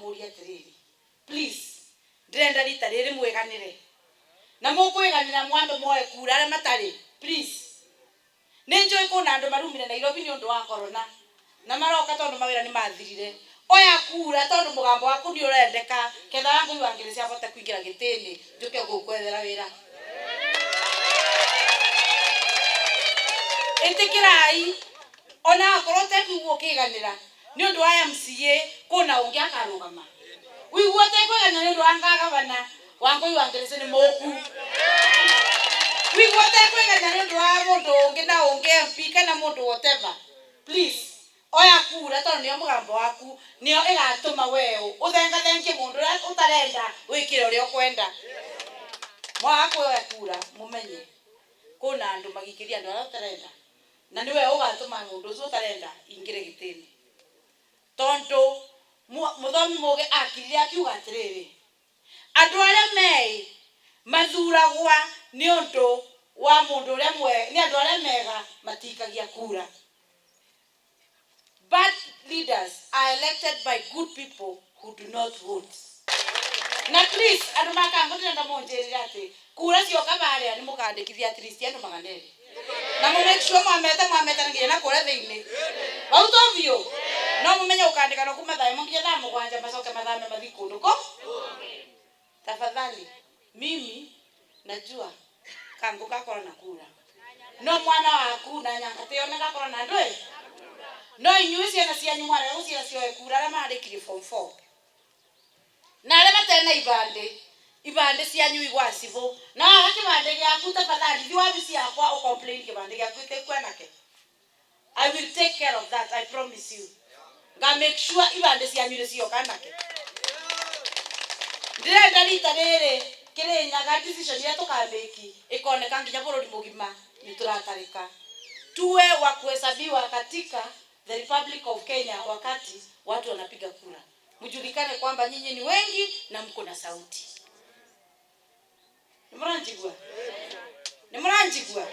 Ndĩramũria atĩrĩrĩ, please, ndĩrenda rita rĩrĩ mwĩganĩre, na mũkwĩganĩra mwambe mwoe kura arĩa matarĩ. Please, nĩ njũĩ kwĩna andũ marumire Nairobi nĩ ũndũ wa corona na maroka tondũ mawĩra nĩ mathirire. Oya kura tondũ mũgambo waku nĩ ũrendeka, ketha Wangũi wa Ngĩrĩci abote kũingĩra gĩtĩ-inĩ, njũke gũkwethera wĩra. Ĩtĩkĩrai ona akorwo ũtekuigua ũkĩiganĩra nĩ ũndũ wa MCA, kwĩna ũngĩ akarũgama. Wĩigua ũtekũiganĩra nĩ ũndũ wa ngagavana, Wangũi wa Ngĩrĩci nĩ mũku. Wĩigua ũtekũiganĩra nĩ ũndũ wa mũndũ ũngĩ na ũngĩ, MP kana mũndũ whatever, please, oya kura tondũ nĩyo mũgambo waku, nĩyo ĩgatũma we ũthengathengie mũndũ ũrĩa ũtarenda, wĩkĩre ũrĩa ũkwenda. Mwaga kuoya kura, mũmenye kwĩna andũ magikĩria andũ arĩa ũtarenda, na nĩwe ũgatũma mũndũ ũcio ũtarenda ingĩre gĩtĩ-inĩ, tondũ mũthomi mũgĩ akirire akiuga atĩrĩrĩ, andũ arĩa meĩ mathuragwa nĩ ũndũ wa mũndũ ũrĩa mwe nĩ andũ arĩa mega matikagia kura. Bad leaders are elected by good people who do not vote. Na please, andũ makango, ndĩrenda mũnjĩrĩre atĩ kura cioka barĩa nĩ mũkandĩkithia at least andũ 200, na mũ make sure mwameta mwameta nginya na kũrĩa thĩinĩ vau to biũ. No mũmenye gũkandĩka no kuma thaa 1 nginya thaa 7, macoke mathame mathi kũndũ kũ. Tafadhali, mimi najua kangu gakorwo na kura, no mwana waku na nyankate one gakorwo na andũ ĩ, no inyuĩ ciana cianyu mwarega gũciĩra cioe kura, arĩa marĩkirie form 4 na arĩa matena ibandĩ, ibandĩ cianyu igwacibũ. Na waga kĩbandĩ gĩaku, tafadhali thi wabici yakwa ũcomplain kĩbandĩ gĩaku gĩtĩkuanake. I will take care of that, I promise you. Nga make sure ibandĩ cianyu nĩ cioka nake. Ndĩrenda rita rĩrĩ Kĩrĩnyaga decision iria tũkamĩki ĩkoneka nginya bũrũri mũgima nĩ tũratarĩka, tuwe wa kuhesabiwa katika the Republic of Kenya. Wakati watu wanapiga kura, mjulikane kwamba nyinyi ni wengi na mko na sauti. Nĩ mũranjigua? Nĩ mũranjigua?